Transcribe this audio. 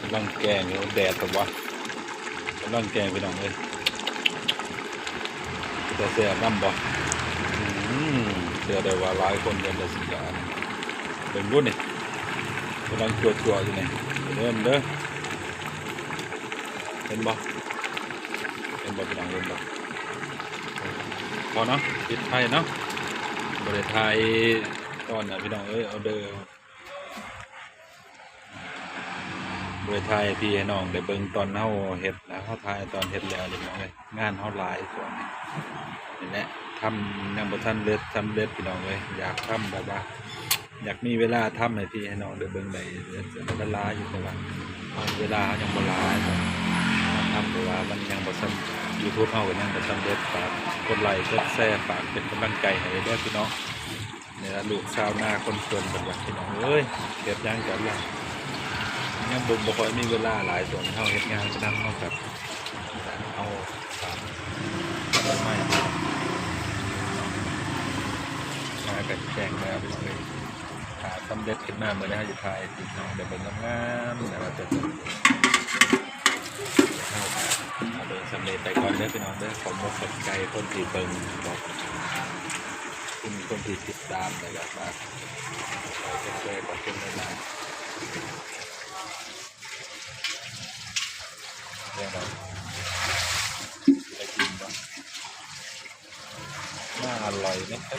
ກຳລັງແກງຢູ່ ແດດແບບວ່າ ກຳລັງແກງພີ່ນ້ອງເອີຍ. ເປັນຕາແຊບນຳບໍ່? ອືມ ເຊື່ອໄດ້ວ່າຫຼາຍຄົນເປັນຕາຊິຢາກ ເບິ່ງດູນີ້ ກຳລັງຈົວໆຢູ່ນີ້ ເດີ ເດີ ເຫັນບໍ່? ເຫັນບໍ່ພີ່ນ້ອງ ເຫັນບໍ່? ພໍເນາະ ປິດໄຟເນາະ ບໍ່ໄດ້ຖ່າຍຕອນນະພີ່ນ້ອງເອີຍ ອອເດີ ບໍ່ໄດ້ຖ່າຍໃຫ້ພີ່ໃຫ້ນ້ອງໄດ້ເບິ່ງຕອນເຮົາເຮັດນະ ເຮົາຖ່າຍຕອນເຮັດແລ້ວພີ່ນ້ອງເອີຍ ງານເຮົາຫຼາຍຊ່ວງນີ້ ນີ້ແຫຼະ ທຳຍັງບໍ່ທັນເລັດ ສຳເລັດພີ່ນ້ອງເອີຍ ຢາກທຳແບບວ່າ ຢາກມີເວລາທຳໃຫ້ພີ່ໃຫ້ນ້ອງໄດ້ເບິ່ງໄດ້ຫຼາຍໆຢູ່ ແຕ່ວ່າເວລາເຮົາຍັງບໍ່ຫຼາຍ ທຳ ເພາະວ່າມັນຍັງບໍ່ສຳ ຢູທູບເຮົາກໍຍັງບໍ່ສຳເລັດ ຝາກກົດໄລກົດແຊ ຝາກເປັນກຳລັງໃຈໃຫ້ເດີພີ່ນ້ອງ. ນີ້ລະລູກຊາວນາຄົນເພິ່ນ ເພິ່ນວ່າ ພີ່ນ້ອງເອີຍ ເຮັດຫຍັງກັນລະ ຍັງບໍ່ ບໍ່ຄ່ອຍມີເວລາຫຼາຍ ສ່ວນເຮົາເຮັດງານນຳ ເຮົາກໍເອົາຕາມຕົ້ນໄມ້ມາກໍແຈ້ງແລ້ວ ພີ່ນ້ອງເອີຍ. ຖ້າສຳເລັດຂຶ້ນມາມື້ໃດ ເຮົາຈະຖ່າຍໃຫ້ພີ່ນ້ອງໄດ້ເບິ່ງງາມໆ ແຕ່ວ່າຈະ ເຮົາກໍເອົາເບິ່ງສ່ຳນີ້ໄປກ່ອນເດີພີ່ນ້ອງເດີ. ຂອບອົກຂອບໃຈຄົນທີ່ເບິ່ງ ຂອບຄຸນຄົນທີ່ຕິດຕາມ ແລ້ວກໍຝາກກົດໄລກົດແຊ ຂອບຄຸນຫຼາຍໆ. ແລ້ວກໍໄດ້ກິນບໍ່? ໜ້າອະລ່ອຍເນາະ.